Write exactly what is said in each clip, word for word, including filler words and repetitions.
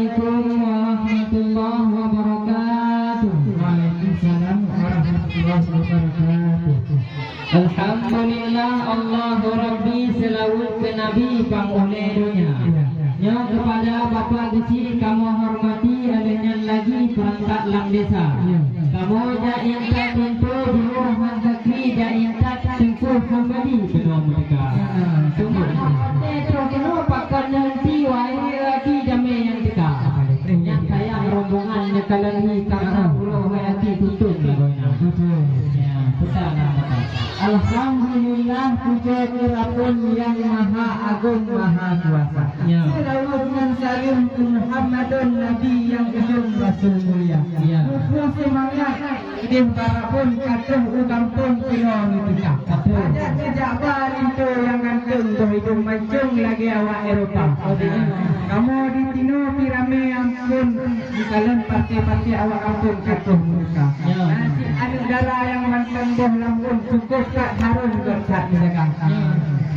Assalamualaikum warahmatullahi wabarakatuh. Waalaikumsalam warahmatullahi wabarakatuh. Alhamdulillah, Allahu Rabbi, seulaweuet keu Nabi pangulée donya. Ya. Nyoe keupada Bapak Geuchik kamoe hormati, lheueh nyan lagi peurangkat lam desa. Ya. Kamoe jak intat linto jinoe han sakri, jak intat Teungku Hambali keunoe meuteuka. Ya. Teungku Hambali trok keunoe pakon neuhenti wahai laki jamé nyang teuka. Nyang sayang rombongan nyang ka lheueh karna uroe wahai laki tutong lagoena. Betul. Ya, betul lah, betul. Alhamdulillah, pujoe keu Rabbon nyang maha agong, maha kuasa. Ya. Seulaweuet ngon saleuem keu Muhammadon Nabi nyang ujong rasul mulia. Ya. Muphom seumangat ideh barabon ka troh u gampông keunoe neuteuka. Betul. Adak neujak ba linto nyang ganteng, boh idong mancong lagée awak Eropa. Betul. Kamoe di tinoe pi ramé ampon, dikalon parti-parti awak gampông ka troh meuteuka. Ya. Na cit aneuk dara nyang mantong boh lampon, cukôp that harôm gon that meujaga. Ya.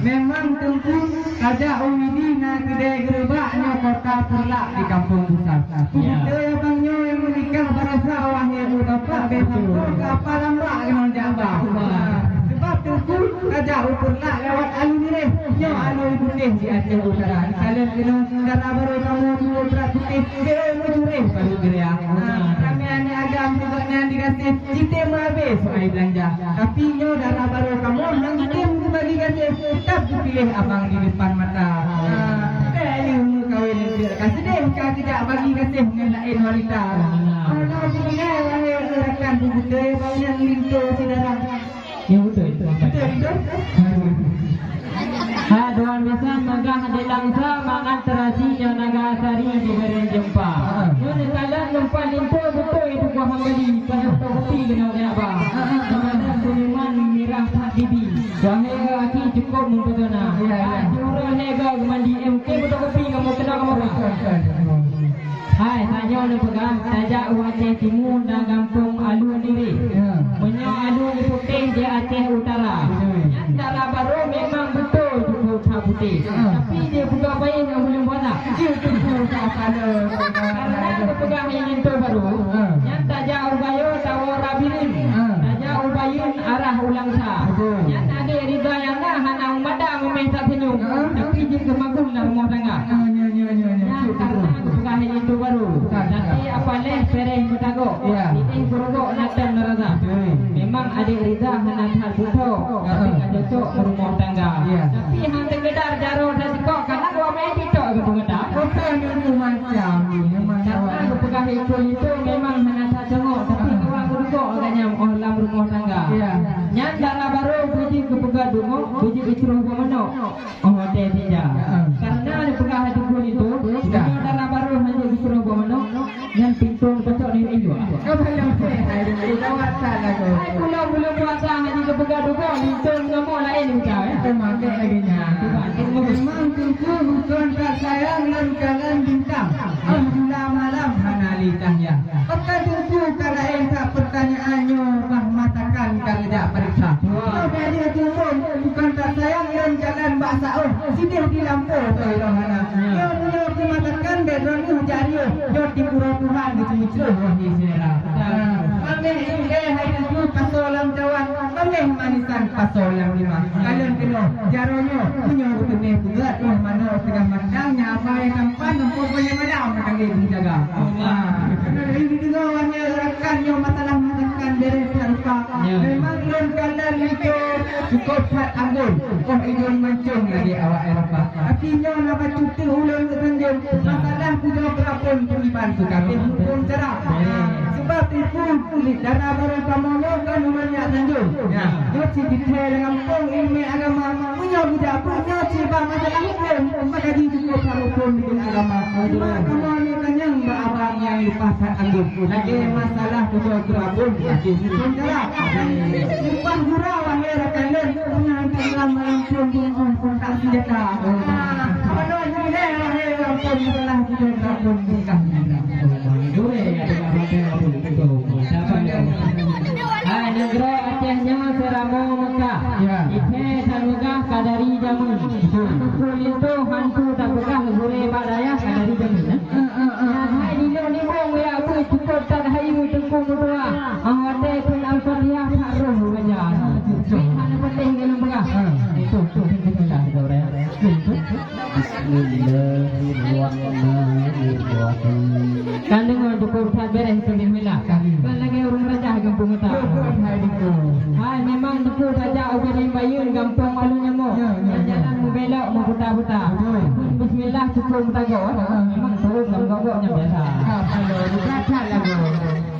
Memang Teungku, tajak u Widi na keudée geureubak nyoe kota Peureulak di Kampung Busa. Ya. Beutôi abang nyoe nyang meunikah baroesa wahai bapak, beutôi. Beutôi. Ka palam bak keunoe jak ba. Beutôi. Sebab Teungku tajak u Peureulak lewat Alue Nireh. Nyoe Alue Putéh di Aceh Utara. Dikalon keunoe dara barô kamoe tuwoe brat putéh, beu meucureh baru geuriah. Beutôi. Ha, ramé aneuk agam gobnyan digaséh. Jitem meuhabéh soai beulanja. Tapi nyoe dara barô kamoe nyang jitem geubagi gaséh, teutap geupiléh abang di depan mata. Ah, teuh lheueh meukawen, ka seudeh ka geujak bagi gaséh ngon laén wanita. Alah, beuna wahé rakan, beutôi bang nyang linto syedara. Ya, beutôi. Beutôi, beutôi. Ha, dua bisan magah di Langsa, mangat teurasi nyoe Naga Sari di Beureujempa. Ha. Nyoe neukalon lumpat linto beutôi Teungku Hambali, peunoh topi keunoe jak ba. Ha, ha, ha. Di mana senyuman mirah that bibi. Wahé laki cukôp meumpesona. Ya, ya. Jurah lego geumandi, eh, mungkin fotokopi kamoe keunoe kamoe ba. Hai, tanyoe neupeugah, tajak u Aceh Timu dan gampông Alue Nireh. Ya. Meunyoe Alue Putéh di Aceh Utara. Betul. Nyan dara barô memang beutôi jukôp that putéh. Ya. Tapi dia buka paih ngon buleuen puasa. Dia tu buka pahala. Karena geupeugah linto barô. Ya. Nyan tajak u Gayo tawoe Rabirin. Ya. Tajak u Bayeuen arah u Langsa. Betul. Nyan adék Ridha nyang na hana meumada meumeh that senyum. Ya. Tapi jeuet keu magum lam rumoh tangga. Ya, ya, ya, ya, ya. Nyan karena geupeugah linto barô. Bukan, bukan. Tapi apaleh péréh meutagok. Ya. Ideh beurugok na tem neurasa. Betul. Memang adék Ridha hana that beutoe, tapi ka cocok beurumoh tangga. Ya. Tapi han seukeudar jaroe that sikok, kana dua mèh tiktok geupeugah. Bukan itu macam, memang karena awak geupeugah linto memang hana that congok, tapi kawan beurugok agak nyang óh lam rumoh tangga. Ya. Nyan dara barô beujeuet geupeugah dungok, beujeuet geucroh bak manok. Oh, watèe tinja. Heeh. Karena neupeugah hati pun itu, ya, meunyoe dara barô hana jicurong buah manok, nyan pintoe pocok nibak induk. Oh, belum selesai dulu. Jawab tak lagu. Hai, pulang bulan puasa hana geupeugah duga, linto ngamok laén ucap, eh. Itu makai lagi nya. Cuba, tengok. Memang Teungku bukan tak sayang lôn kalon bintang. Oh, bulan malam hana li cahya. Pakon Teungku ka laén that peurtanyaan nyoe bah masakan ka geujak pareksa. Wah. Nyoe bèk lé tumbông, bukon that sayang lôn jalan bak saôh, sideh di lampôh toh roh hana. Ya. Nyoe meunyoe keu masakan bèk droeneuh jak riôh, nyoe di uroe Tuhan geuteumeujroh wahé syedara. Ya. Ha. Maméh ilée hai Teungku pasoe lam cawan, maméh manisan pasoe lam dimah. Kalon keunoe, jaroe nyoe, meunyoe geuteumé peugöt roh manok seugah matang, nyan abai tampan, ampôn boh nyang madam ka lheueh geujaga. Allah. Ha. Keunoe lheueh geudeungoe wahé rakan nyoe masalah masakan bèrèh that rupa. Ya. Memang lôn kalon linto cukôp that anggun, óh idong mancong lagèe awak Eropa. Tapi nyoe na bacut teuh ulôn geusanjong, masalah pujoe peurapon peuiman tu ka abéh hukôm cara. Ya. Sebab Teungku dara barô kamoe nyoe kan ulôn jak sanjong. Ya. Nyoe cit jithèe lam gampông ileumèe agama. Meunyoe geujak beuet nyoe cit bak masalah hukôm, maka jicukôp lam hukôm di agama. Cuma kamoe nyoe tanyong bak abang nyang leupah that anggôt. Lagèe masalah pujoe peurapon, lagèe hukôm cara. Leupah gura wahé rakan lôn, meunyoe hantom lam malam phôn bunoe kontak senjata. Nah, apa lôn jilèe wahé rakan lôn, masalah pujoe peurapon nikah. Hai, nanggroe Aceh nyoe seuramoe Mekah. Ya. Jithèe that meugah ka dari jameun. Betul. Teungku linto hantu tapeugah gurèe bak dayah ka dari jameun, eh? Eh, eh, eh. Kan deungoe, cukup that beres keu bismillah. Kan lagèe ureueng raja gampông gata. Hai, memang cukup raja ubé bayeuen gampông Alun Nyamoe. Ya, ya, ya. Jalan meubelok meuputa-puta. Betul. Bismillah cukup meusagoe. Memang turun lam gobok nyang biasa.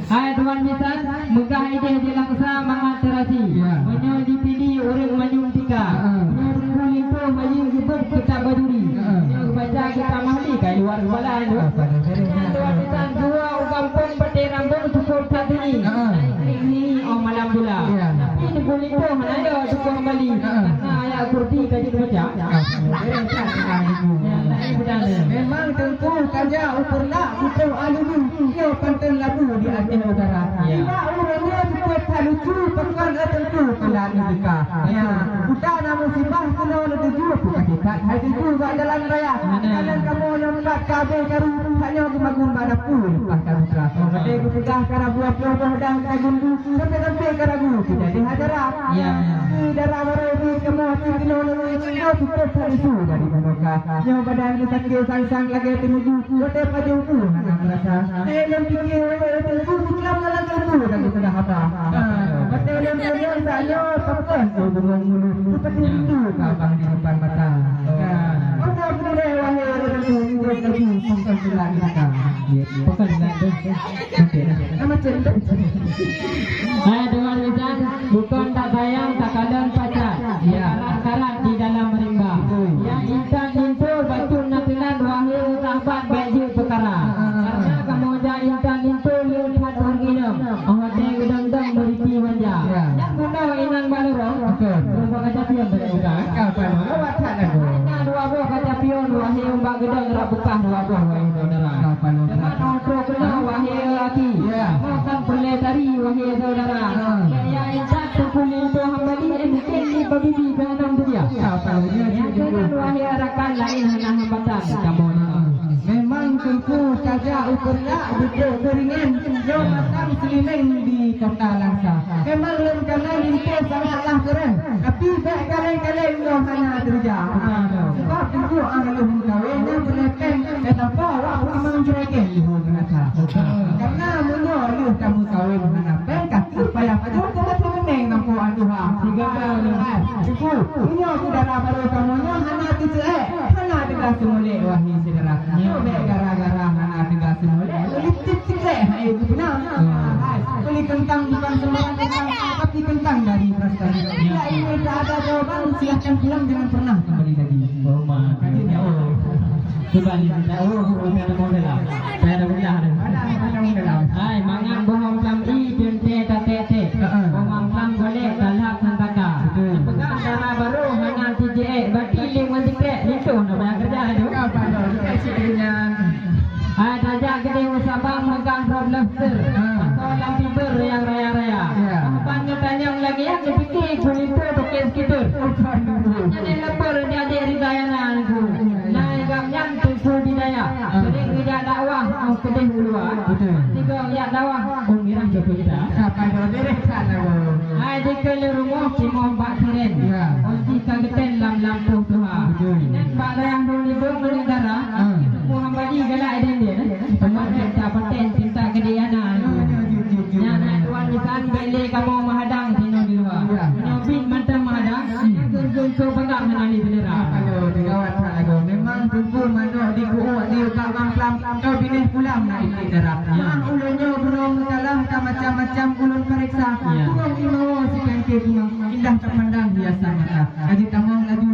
Hai, tuan bisan, meugah idéh di Langsa mangat teurasi. Ya. Meunyoe di Pidie ureueng manyum tika. Heeh. Meunyoe Teungku Linto manyum geubeuet kitab Bajuri. Heeh. Meunyoe geubaca kitab Mahli ka luar kepala tu. Apa tu? Tuan bisan, dua u gampông batèe rambong cukup that duni. Heeh. Ini oh malam bula. Ya. Tapi Teungku Linto hana yo cukup kembali. Heeh. Karena ayat kursi ka jeuet baca. Memang Teungku ka jak u Peureulak, butoh alulu, nyoe panton labu di ateueh udara. Ya. Nibak ureueng nyoe cukup that lucu, pakon, eh, Teungku keulan leuka. Ya. Udah na musibah keunoe leutuju, bukan dekat hai Teungku bak jalan raya. Mana? Jalan kamoe nyang pat ka abéh karu, hanya geumagun bak dapu leupah ka buka. Watèe geupeugah ka rabu ploh boh dan ka gundu, sampai-sampai ka ragu, tidak ada hajara. Ya, ya. Di dara barô di kamoe hati keunoe lagèe, nyoe cukup that lucu dari manoka. Nyoe badan geusakét sang-sang lagèe teumugu, watèe pajoh bu hana meurasa. Eh, lôn pike, watèe teumugu, buklam dalam kalbu dan geupeugah haba. Ha, watèe lôn tanyong sak nyoe, pakon, oh, bungong mulu, seperti rindu ka abang di depan mata. Ha, oh, na beudôh, wahé ureueng tuha, minggu lagi, pakon pula kita. Pakon nak tu? Okey lah. Nama cendek. Hai, tuan bisan, bukon that sayang, takalon pacar. Ya. Karat-karat di dalam rimba. Betul. Nyang intan linto bacut na teulan, wahé sahabat, bèk jeuet peukara. Ah, ah, ah. Karena kamoe jak intan linto le that ureueng inong. Oh, watèe geudong-dong meuriti manja. Ya. Nyang bunoe inan bak lorong. Betul. Rupa kaca pion bak muka, eh? Ka, ka, ka. Lewat that lagu. Hanya dua boh kaca pion, wahé umbak geudong, rab beukah dua boh, wahé saudara. Ka, ka, ka. Teuma nyoe trok keunoe, wahé lelaki. Ya. Nyoe kan peureulèe tari, wahé saudara. Ya. Ya, ya, intat Teungku Linto Hambali, eh, mungkin di Babibi, Bahanam tu dia. Ka, ka, ya, ya, ya, ya. Wahé rakan, laén hana hambatan. Kamoe. Memang Teungku ka jak u Peureulak, beudôh beuringan, nyoe mantong seulimeng di Kota Langsa. Memang lôn kana linto sangatlah keureuen, tapi bèk kaleng-kaleng nyoe hana teureja. Sabab Teungku ah lôn meukawen nyan beureukan, eh, tanpa awak peutimang juragan leuhô meunasa. Karena meunyoe lheueh tameukawen hana péng, ka kheueh payah pajoh teuma teumeuneng nampak aduha. Tiga kali. Teungku, meunyoe keu dara barô kamoe nyoe hana teuceuek, hana teuga seumulek, wahé syedara. Nyoe bèk gara-gara hana teuga seumulek, ulih tip-tip hai geupeuna. Hai, beli kentang bukan sembarang kentang, tapi kentang dari prestasi. Bila ini tak ada jawaban, silahkan pulang, jangan pernah kembali lagi. Oh, makanya, oh. Coba ni, oh, oh, oh, oh, oh. Hai, mangat bohong lam i, teuntèe tatek-tek. Heeh. Bohong lam golek, talak santaka. Betul. Peugah dara barô, hana teujiek, berarti lé ngon tiket, linto na banyak kerja tu. Ka, Pak, tu. Hai, tajak keudéh u Sabang, meugah rob lobster. Ha. Atau lam fiber nyang raya-raya. Ya. Ban geutanyong lagèe nyan, geupike Teungku Linto token skiber. Bukan, bukan. Jadi lapor di adik Rizayana, Teungku. Nah, gam nyan Teungku di dayah. Ah. Sering geujak dakwah, oh, keudéh u luwa. Betul. Tiga geujak dakwah, oh, mirah jatuh kita. Siapa yang beres kan, oh? Hai, di keuleue rumoh, timoh bak siren. Ya. Oh, jih ka geutén lam lampôh tuha. Betul. Inan bak dayah Dong Libong, Negara. Ah. Teungku Hambali galak iden dia. Teuma cinta paten, cinta keu Diana. Ya, ya, ya, ya, ya. Nyan, hai, tuan bisan, bèk lé kamoe meuhadang sinoe di luwa. Ya. Nyoe bit mantong meuhadang, hmm, nyan keu, keu, keu pegang hana lé bendera. Aduh, gawat that lagoe. Memang Teungku manok di kuok di utak bang plam, keu binéh pulam na itik dara. Ya. Mah ulôn nyoe bunoe meukalah, ka macam-macam ulôn pareksa. Ya. Burông imewa sipengke bunga, indah tapandang hiasan mata. Ka jitamong laju